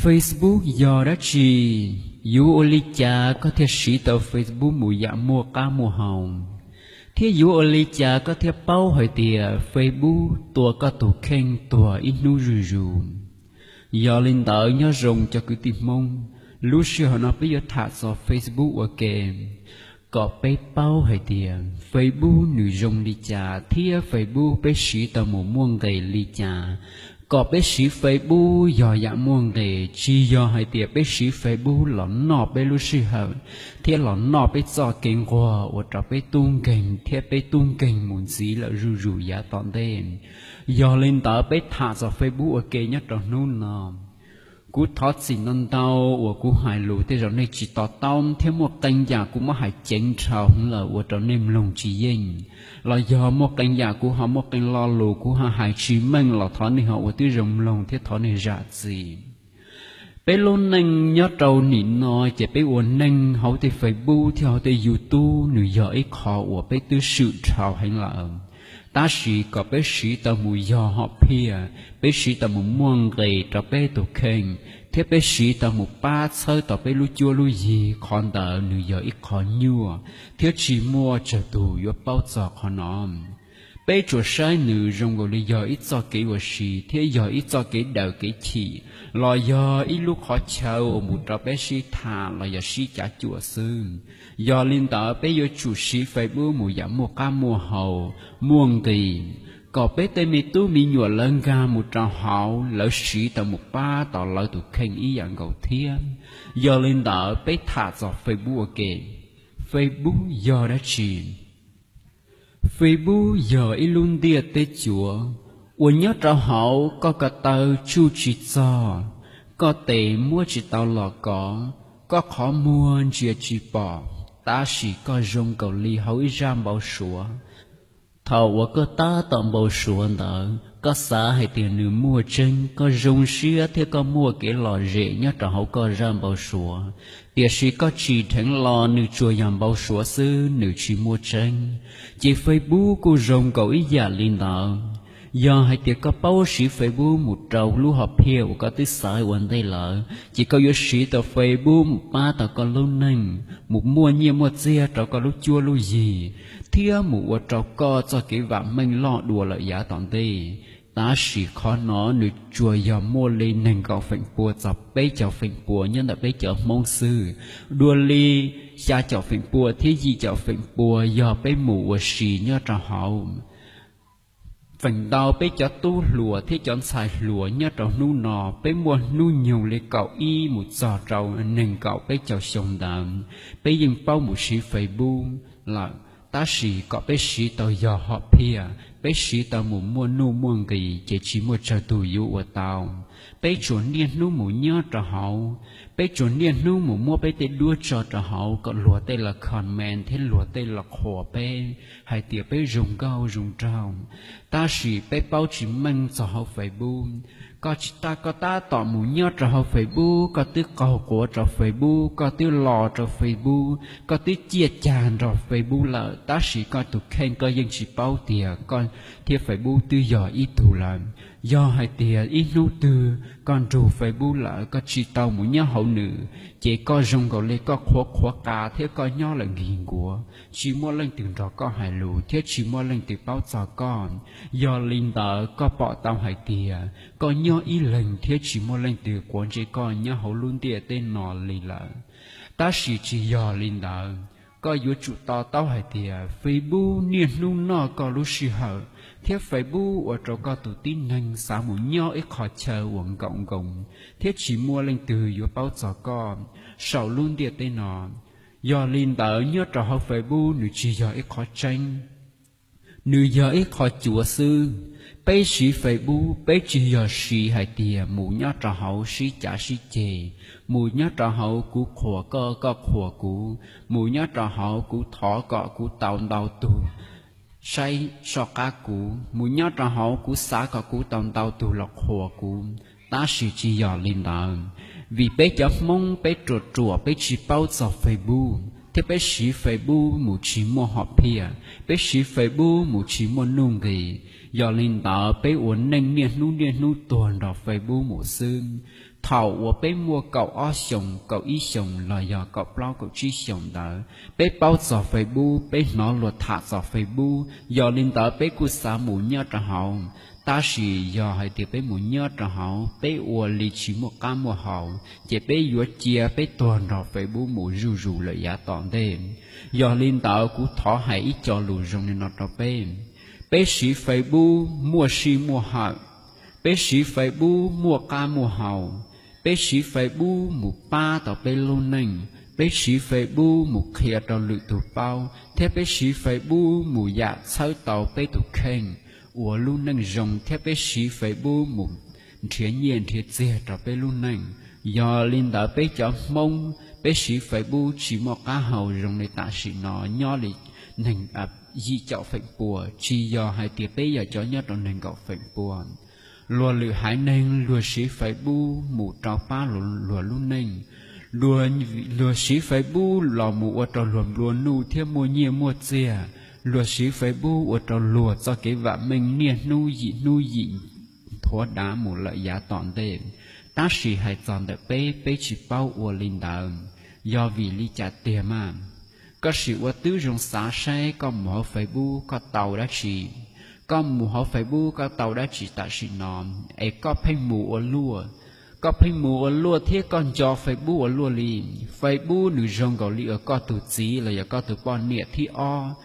Facebook yog dab tsi? Yuav ua li cas koj thiaj siv tau Facebook mus yam muaj qab muaj hau? Thiab yuav ua li cas koj thiaj paub hais tias Facebook tua koj tus kheej tuag ib hnub zuj zus? Yog li ntawd nyob zoo cov kwv tij Hmoob, lub sij hawm no peb yuav tham txog Facebook ua ke, kom peb paub hais tias Facebook nws zoo li cas thiab Facebook peb siv tau mus muaj nqis li cas. Kom peb siv Facebook yog yam muaj nqis, tsis yog hais tias peb siv Facebook los noj peb lub sij hawm thiab los noj peb txoj kev nquag ua rau peb tub nkeeg thiab peb tub nkeeg mus ntxiv lawm zuj zus yav tom ntej. Yog li ntawd peb tham txog Facebook ua ke nyob rau hnub no. Kuv thov txim ntau ntau uas kuv hais lus tej zaum nej tsis to taub thiab muaj qee yam kuv muab hais ceev dhau heev lawm ua rau nej mloog tsis yeej, los yog muaj qee yam kuv ho muaj qee lo lus kuv ho hais tsis meej los thov nej ho ua tib zoo mloog thiab thov nej zam txim. Peb lub neej nyob rau nim no ces peb ua neej hauv tej Facebook thiab hauv tej YouTube nws yog ib qho uas peb twb swm dhau heev lawm. Tab sis kom peb siv tau mus yog hom phiaj, peb siv tau mus muaj nqis rau peb tus kheej, thiab peb siv tau mus pab txhawb tau peb lub cuab lub yig, qhov ntawd nws yog ib qho nyuaj thiab tsis muaj tsawg tus yuav paub txog qhov no. Peb tsuas saib nws zoo nkaus li yog ib txoj kev ua si thiab yog ib txoj kev daws kev chim, los yog ib lub qhov chaw uas mus rau peb sib tham los yog sib cav cuam xwb. Yog li ntawd peb yuav tsum siv Facebook mus yam muaj qab muaj hau, muaj nqis, kom peb tej me tub me nyuam lawv nkag mus rau hauv lawv siv tau mus pab tau lawv tus kheej ib yam nkaus thiab. Yog li ntawd peb tham txog Facebook ua ke. Facebook yog dab tsi? Facebook yog ib lub ntiaj teb cuav uas nyob rau hauv koj ko taw tsuj tsis txog, koj tes muab tsis tau los kov, koj qhov muag ntsia tsis pom, tab sis koj zoo nkaus li hauv ib zaj npau suav. Thaum uas koj tab tom npau suav ntawd koj xav hais tias nws muaj tseeb, koj zoo siab thiab koj muaj kev lom zem nyob rau hauv koj zaj npau suav. Tiam sis koj tsim dheev los nws tsuas yog npau suav xwb, nws tsis muaj tseeb. Ces Facebook kuj zoo nkaus ib yam li ntawd. Yog hais tias koj paub siv Facebook mus rau lub hom phiaj uas koj twb xaiv ua ntej lawm, ces koj yuav siv tau Facebook mus pab tau koj lub neej, mus muaj nyiaj muaj txiag rau koj lub cuab lub yig, thiab mus ua rau koj txoj kev vam meej loj dua lawm yav tom ntej. Tab sis qhov no nws tsuas yog muaj li nees nkaum feem pua txog peb caug feem pua nyob ntawm peb cov Hmoob xwb. Dua li xya caum feem pua thiab yim caum feem pua yog peb mus ua si nyob rau hauv. Feem ntau peb cov tub hluas thiab cov ntxhais hluas nyob rau hnub no peb muaj hnub nyoog li kaum ib mus txog rau nees nkaum peb caug xyoo ntawd, peb yeej paub mus siv Facebook lawm. Tab sis kom peb siv tau yog hom phiaj, peb siv tau mus muaj nuj muaj nqis ces tsis muaj tsawg tus yuav ua tau. Peb tsuas niaj hnub mus nyob rau hauv, peb tsuas niaj hnub mus muab peb tej duab tso rau hauv kom luag tej los comment thiab luag tej los qhuas peb hais tias peb zoo nkauj zoo nraug. Tab sis peb paub tsis meej txog hauv Facebook. Koj tsis tas koj tab tom mus nyob rau hauv Facebook, koj twb qaug quav rau Facebook, koj twb los rau Facebook, koj twb ciaj cag nrog Facebook lawm, tab sis koj tus kheej koj yeej tsis paub tias koj thiab Facebook twb yog ib tug lawm. Yog hais tias ib hnub twg koj nrug Facebook lawm koj tsis tau mus nyob hauv nws, ces koj zoo nkaus li koj qhuav qhuav qa thiab koj nyob lawm nkig nkuav, tsis muaj leej twg nrog koj hais lus thiab tsis muaj leej twg paub txog koj. Yog li ntawd koj pom tau hais tias koj nyob ib leeg thiab tsis muaj leej twg quav ntsej koj nyob hauv lub ntiaj teb no li lawm. Tab sis tsis yog li ntawd, koj yuav tsum to taub hais tias Facebook niaj hnub noj koj lub sij hawm, thiab Facebook ua rau koj tus tib neeg xav mus nyob ib qho chaw uas nkaum nkoos thiab tsis muaj leej twg yuav paub txog koj saum lub ntiaj teb no. Yog li ntawd nyob rau hauv Facebook nws tsis yog ib qho tseeb, nws yog ib qho cuav xwb. Peb siv Facebook peb tsis yog siv hais tias mus nyob rau hauv sib cav sib ceg, mus nyob rau hauv kuv qhuas koj koj qhuas kuv, mus nyob rau hauv kuv thov kom kuv tau ntau tug saib soj qab kuv, mus nyob rau hauv kuv xav kom kuv tau ntau tug los qhuas kuv. Tab sis tsis yog li ntawd, vim peb cov Hmoob peb ruam ruam peb tsis paub txog Facebook thiab peb siv Facebook mus tsis muaj hom phiaj, peb siv Facebook mus tsis muaj nuj nqis. Yog li ntawd peb ua neej niaj hnub niaj hnub tuag nrog Facebook mus xwb. Thaum uas peb muaj kaum ob xyoos, kaum ib xyoos los yog kaum plaub kaum tsib xyoos ntawd, peb paub txog Facebook, peb hnov luag tham txog Facebook, yog li ntawd peb kuj xav mus nyob rau hauv. Tab sis yog hais tias peb mus nyob rau hauv, peb ua li tsis muaj qab muaj hau, ces peb yuav cia peb tuag nrog Facebook mus zuj zus lawm yav tom ntej. Yog li ntawd kuv thov hais ib co lus zoo li no rau peb. Peb siv Facebook muaj sij muaj hawm, peb siv Facebook muaj qab muaj hau, peb siv Facebook mus pab tau peb lub neej, peb siv Facebook mus qhia rau lwm tus paub, thiab peb siv Facebook mus yam txhawb tau peb tus kheej ua lub neej zoo, thiab peb siv Facebook mus nrhiav nyiaj nrhiav txiag rau peb lub neej. Yog li ntawd peb cov Hmoob, peb siv Facebook tsis muaj qab hau zoo li tam sim no nyob li neeg yim caum feem pua, tsis yog hais tias peb yog cov nyob rau nees nkaum feem pua. Luag lwm haiv neeg luag siv Facebook mus rau pab luag lub neej, luag siv Facebook los mus ua rau luag nplua nuj thiab muaj nyiaj muaj txiag, luag siv Facebook ua rau luag txoj kev vam meej niaj hnub yim hnub yim nthuav dav mus lawm yav tom ntej. Tab sis hais txog ntawm peb, peb tsis paub ua li ntawd. Yog vim li cas tiag mas? Koj sim ua tib zoo xav saib koj mus hauv Facebook koj tau dab tsi. Koj mus hauv Facebook koj tau dab tsi tam sim no, es koj pheej mus ua luaj, koj pheej mus ua luaj thiab koj nco Facebook ua luaj li. Facebook nws zoo nkaus li uas koj tus txiv los yog koj tus poj niam thib ob,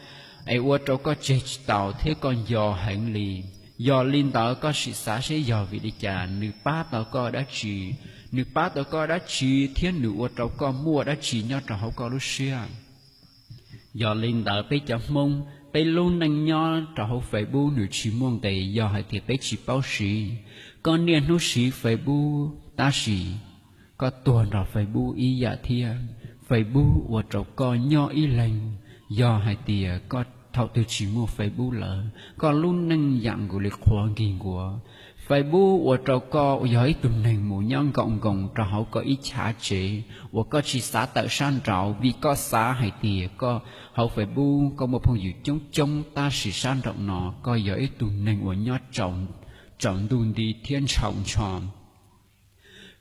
es ua rau koj tseg tsis taus thiab koj nco heev li. Yog li ntawd koj sim xav seb yog vim li cas, nws pab tau koj dab tsi? Nws pab tau koj dab tsi thiab nws ua rau koj muaj dab tsi nyob rau hauv koj lub siab? Yog li ntawd peb cov Hmoob, peb lub neej nyob rau hauv Facebook nws tsis muaj nqis yog hais tias peb tsis paub siv. Koj niaj hnub siv Facebook tab sis koj tuag nrog Facebook ib yam thiab. Facebook ua rau koj nyob ib leeg, yog hais tias koj thaum twg tsis muaj Facebook lawm, koj lub neej yam nkaus li qhuav nkig nkuav. Facebook ua rau koj yog ib tug neeg mus nyob nkaum nkoos rau hauv koj ib chav tsev uas koj tsis xav tawm sab nraud, vim koj xav hais tias koj hauv Facebook koj muaj phooj ywg coob coob, tab sis sab nraum no koj yog ib tug neeg uas nyob tsaus ntuj nti thiab ntshaus ntsho.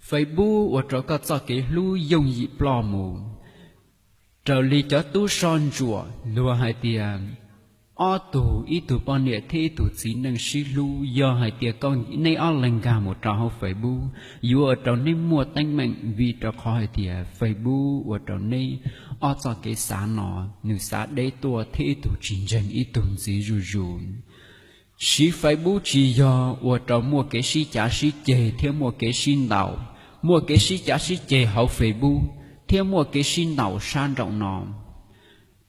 Facebook ua rau koj txoj kev hlub yooj yim ploj mus. Raws li cov tub soj ntsuam luag hais tias, ob tug, ib tug poj niam thiab ib tug txiv neej sib hlub, yog hais tias koj, nej ob leeg nkag mus rau hauv Facebook, yuav ua rau neb muaj teeb meem, vim rau qhov hais tias Facebook ua rau neb ob txoj kev xav no nws xav deb tuaj thiab ib tug tsis ntseeg ib tug ntxiv zuj zus. Siv Facebook tsis yog ua rau muaj kev sib cav sib ceg thiab muaj kev sib ntaus. Muaj kev sib cav sib ceg hauv Facebook thiab muaj kev sib ntaus sab nraum no.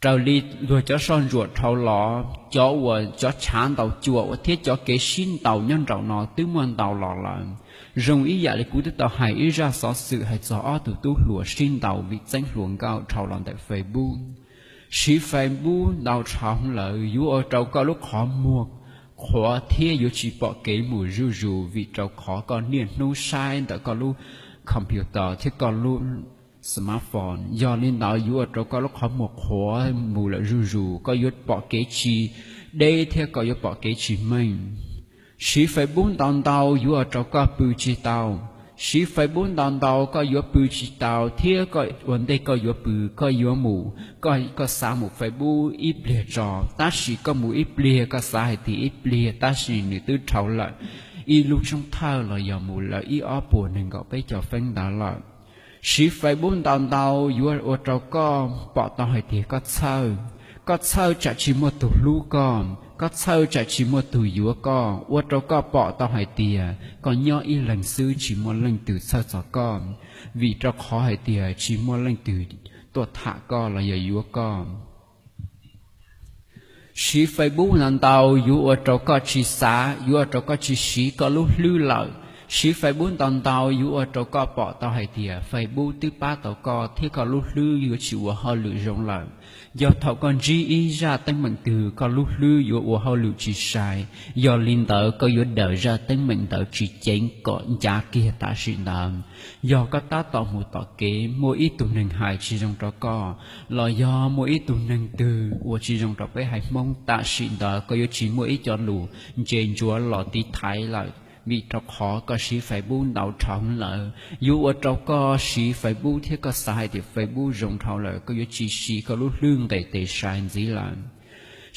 Raws li luag cov soj ntsuam dhau los, cov uas cov tshav ntaus cua uas thiab cov kev sib ntaus nyob nraum no twb muaj ntau los lawm. Zoo ib yam li kuv twb tau hais ib zaj xov xwm hais txog ob tug tub hluas sib ntaus vim txeeb hluas nkauj dhau los ntawm Facebook. Siv Facebook ntau dhau lawm yuav ua rau koj lub qhov muag qhuav thiab yuav tsis pom kev mus zuj zus, vim rau qhov koj niaj hnub saib ntawm koj lub computer thiab koj lub smartphone. Yog li ntawd yuav ua rau koj lub qhov muag qhuav mus lawm zuj zus, koj yuav pom kev tsis deb thiab koj yuav pom kev tsis meej. Siv Facebook ntau ntau yuav ua rau koj pw tsis tau. Siv Facebook ntau ntau koj yuav pw tsis tau thiab ua ntej koj yuav pw, koj yuav mus, koj xav mus Facebook ib pliag tso, tab sis koj mus ib pliag koj xav hais tias ib pliag, tab sis nws twb dhau lawm ib lub tsoob thawj los yog mus lawm ib ob puas nees nkaum peb caug feeb ntawd lawm. Siv Facebook ntau ntau yuav ua rau koj pom tau hais tias koj txhawj. Koj txhawj tsam tsis muaj tus hlub koj, koj txhawj tsam tsis muaj tus yuav koj, ua rau koj pom tau hais tias koj nyob ib leeg xwb tsis muaj leej twg txhawj txog koj, vim rau qhov hais tias tsis muaj leej twg tuaj tham koj los yog yuav koj. Siv Facebook ntau ntau yuav ua rau koj tsis xav, yuav ua rau koj tsis siv koj lub hlwb lawm. Siv Facebook ntau ntau yuav ua rau koj pom tau hais tias Facebook twb pab tau koj thiab koj lub hlwb yuav tsis ua hauj lwm zoo lawm. Yog thaum koj ntsib ib zaj teeb meem twg koj lub hlwb yuav ua hauj lwm tsis sai, yog li ntawd koj yuav daws zaj teeb meem ntawd tsis ceev kom ncav kiag tam sim ntawd. Yog koj tab tom mus tom kev muaj ib tug neeg hais tsis zoo rau koj, los yog muaj ib tug neeg twg ua tsis zoo rau peb haiv Hmoob, tam sim ntawd koj yuav tsis muaj ib co lus ntse ntsuav los tiv thaiv lawm, vim rau qhov koj siv Facebook ntau dhau lawm. Yuav ua rau koj siv Facebook thiab koj xav hais tias Facebook zoo dhau lawm, koj yuav tsis siv koj lub hlwb nqes tes sai ntxiv lawm.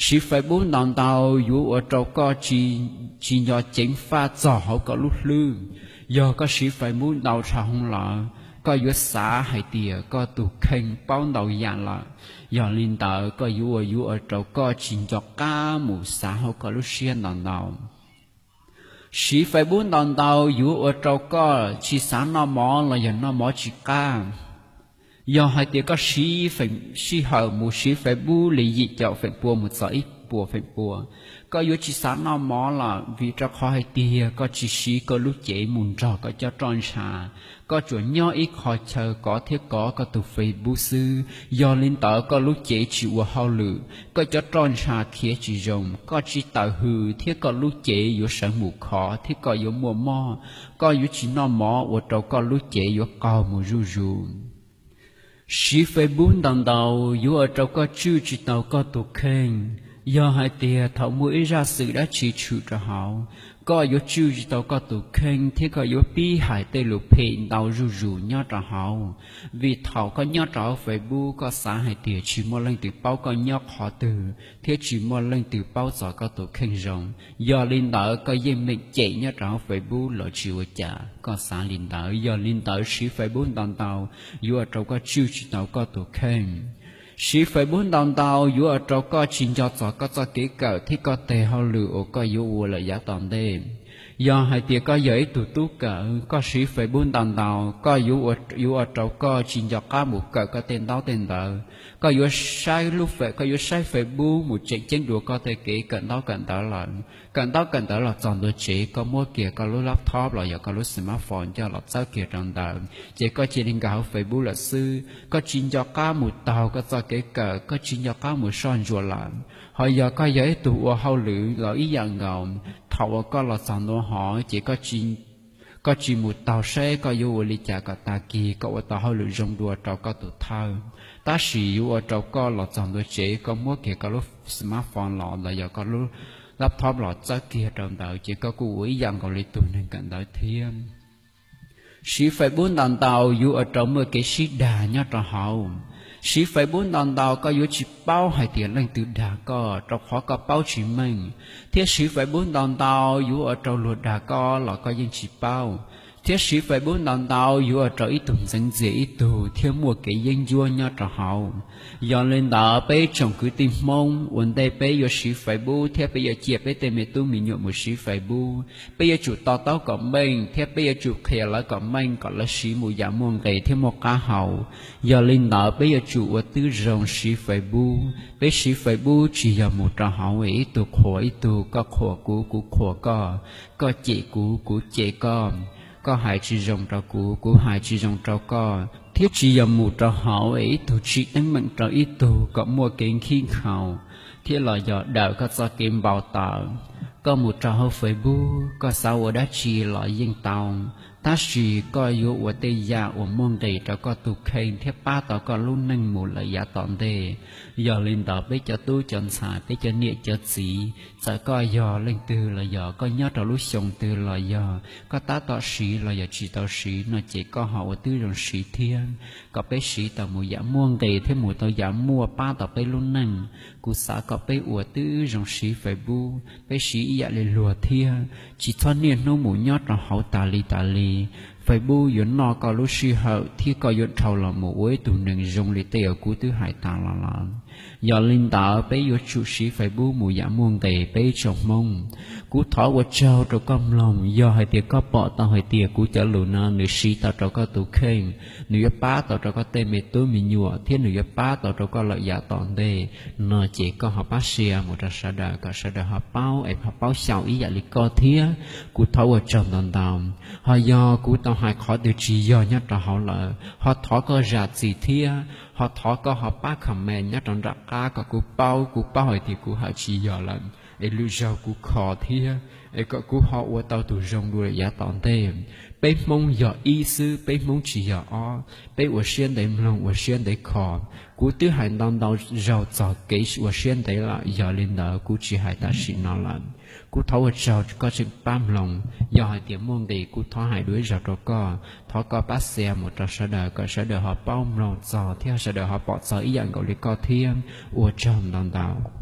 Siv Facebook ntau ntau yuav ua rau koj tsis nco ceev faj txog hauv koj lub hlwb. Yog koj siv Facebook ntau dhau lawm, koj yuav xav hais tias koj tus kheej paub ntau yam lawm. Yog li ntawd koj yuav ua yuav ua rau koj tsis nco qab mus xav hauv koj lub siab ntau ntau. Siv Facebook ntau ntau yuav ua rau koj tsis xav noj mov los yog noj mov tsis qab. Yog hais tias koj siv, sij hawm mus siv Facebook li yim caum feem pua mus txog ib puas feem pua, koj yuav tsis xav noj mov lawm, vim rau qhov hais tias koj tsis siv koj lub cev mus nrog koj cov roj ntsha. Koj tsuas nyob ib qho chaw kov thiab kov koj tus Facebook xwb, yog li ntawd koj lub cev tsis ua hauj lwm, koj cov roj ntsha khiav tsis zoo, koj tsis tawm hws thiab koj lub cev yuav sawv mus khov thiab koj yuav muaj mob, koj yuav tsis noj mov ua rau koj lub cev yuav qaug mus zuj zus. Siv Facebook ntau ntau yuav ua rau koj tswj tsis tau koj tus kheej. Yog hais tias thaum muaj ib zaj xwm dab tsi tshwm rau hauv, koj yuav tswj tsis tau koj tus kheej thiab koj yuav pib hais tej lus phem ntau zuj zus nyob rau hauv. Vim thaum koj nyob rau hauv Facebook koj xav hais tias tsis muaj leej twg paub koj nyob qhov twg thiab tsis muaj leej twg paub txog koj tus kheej zoo, yog li ntawd koj yeej meem cem nyob rau hauv Facebook los tsis ua cas, koj xav li ntawd. Yog li ntawd siv Facebook ntau ntau yuav ua rau koj tswj tsis tau koj tus kheej. Siv Facebook ntau ntau yuav ua rau koj tsis nco txog koj txoj kev kawm thiab koj tes hauj lwm uas koj yuav ua lawm yav tom ntej. Yog hais tias koj yog ib tug tub kawm, koj siv Facebook ntau ntau, koj yuav ua rau koj tsis nco qab mus kawm koj tej ntaub tej ntawv. Koj yuav saib lub, koj yuav saib Facebook mus tseem ceeb dua koj tej kev kawm ntaub kawm ntawv lawm. Kawm ntaub kawm ntawv los txog ntua tsev, koj muab kiag koj lub laptop los yog koj lub smartphone coj los txawb kiag rau ntawd, ces koj cia li nkag hauv Facebook lawm xwb. Koj tsis nco qab mus taug koj txoj kev kawm, koj tsis nco qab mus soj ntsuam lawm. Ho yog koj yog ib tug ua hauj lwm los ib yam nkaus, thaum uas koj los txog ntua hov ces koj tsis mus taug seb koj yuav ua li cas kom tag kis koj ua tau hauj lwm zoo dua rau koj tus thawj. Tab sis yuav ua rau koj los txog ntua tsev koj muab kiag koj lub smartphone los los yog koj lub laptop los txawb kiag rau ntawd, ces koj kuj ua ib yam nkaus li tus neeg kawm ntawv thiab. Siv Facebook ntau ntau yuav ua rau muaj kev sib dag nyob rau hauv. Siv Facebook ntau ntau koj yuav tsis paub hais tias leej twg dag koj, rau qhov koj paub tsis meej. Thiab siv Facebook ntau ntau yuav ua rau luag dag koj los koj yeej tsis paub. Thiab siv Facebook ntau ntau yuav ua rau ib tug ntxeev ntxias ib tug thiab muaj kev yeeb ncuab nyob rau hauv. Yog li ntawd peb tsoom kwv tij Hmoob, ua ntej peb yuav siv Facebook thiab peb yuav cia peb tej me tub me nyuam mus siv Facebook, peb yuav tsum to taub kom meej thiab peb yuav tsum qhia lawv kom meej kom lawv siv mus yam muaj nqis thiab muaj qab hau. Yog li ntawd peb yuav tsum ua tib zoo siv Facebook. Peb siv Facebook tsis yog mus rau hauv es ib tug qhuas ib tug, koj qhuas kuv, kuv qhuas koj, koj cem kuv, kuv cem koj, koj hais tsis zoo rau kuv, kuv hais tsis zoo rau koj, thiab tsis yog mus rau hauv es ib tug tsim teeb meem rau ib tug kom muaj kev nkhib nkhaus thiab los yog dawm koj txoj kev npau taws. Koj mus rau hauv Facebook, koj xav ua dab tsi los yeej tau, tab sis koj yuav ua tej yam uas muaj nqis rau koj tus kheej thiab pab tau koj lub neej mus lawm yav tom ntej. Yog li ntawd peb cov tub cov ntxhais, peb cov niam cov txiv, txawm koj yog leej twg los yog koj nyob rau lub xyoo twg los yog koj tab tom siv los yog tsis tau siv no ces koj ho ua tib zoo siv thiab, kom peb siv tau mus yam muaj nqis thiab mus tau yam muaj pab tau peb lub neej. Kuv xav kom peb ua tib zoo siv Facebook, peb siv ib yam li luag thiab, tsis txhob niaj hnub mus nyob rau hauv tas li tas li. Facebook yuav noj koj lub sij hawm thiab koj yuav dhau los mus ua ib tug neeg zoo li tej uas kuv twb hais tas los lawm. Yog li ntawd peb yuav tsum siv Facebook mus yam muaj nqis peb tsoom Hmoob. Kuv thov ua tsaug rau koj mloog, yog hais tias koj pom tau hais tias kuv cov lus no nws siv tau rau koj tus kheej, nws yuav pab tau rau koj tej me tub me nyuam thiab nws yuav pab tau rau koj lawm yav tom ntej no ces koj ho pab share mus rau sawv daws kom sawv daws ho paub es ho paub xyaum ib yam li koj thiab. Kuv thov ua tsaug ntau ntau. Ho yog kuv tau hais qhov twg tsis yog nyob rau hauv lawm ho thov koj zam txim thiab ho thov koj ho pab comment nyob rau nram qab kom kuv paub, kuv paub hais tias kuv hais tsis yog lawm es lwm zaug kuv kho thiab es kom kuv ho ua tau tus zoo dua yav tom ntej. Peb Hmoob yog ib xwb, peb Hmoob tsis yog ob, peb ua siab ntev mloog ua siab ntev kho. Kuv twb hais ntau ntau zaug txog kev ua siab ntev lawm, yog li ntawd kuv tsis hais tam sim no lawm. Kuv thov ua tsaug koj tseem pab mloog, yog hais tias muaj nqis kuv thov hais dua ib zaug rau koj, thov koj pab share mus rau sawv daws kom sawv daws ho paub mloog txog thiab sawv daws ho pom txog ib yam nkaus li koj thiab. Ua tsaug ntau ntau.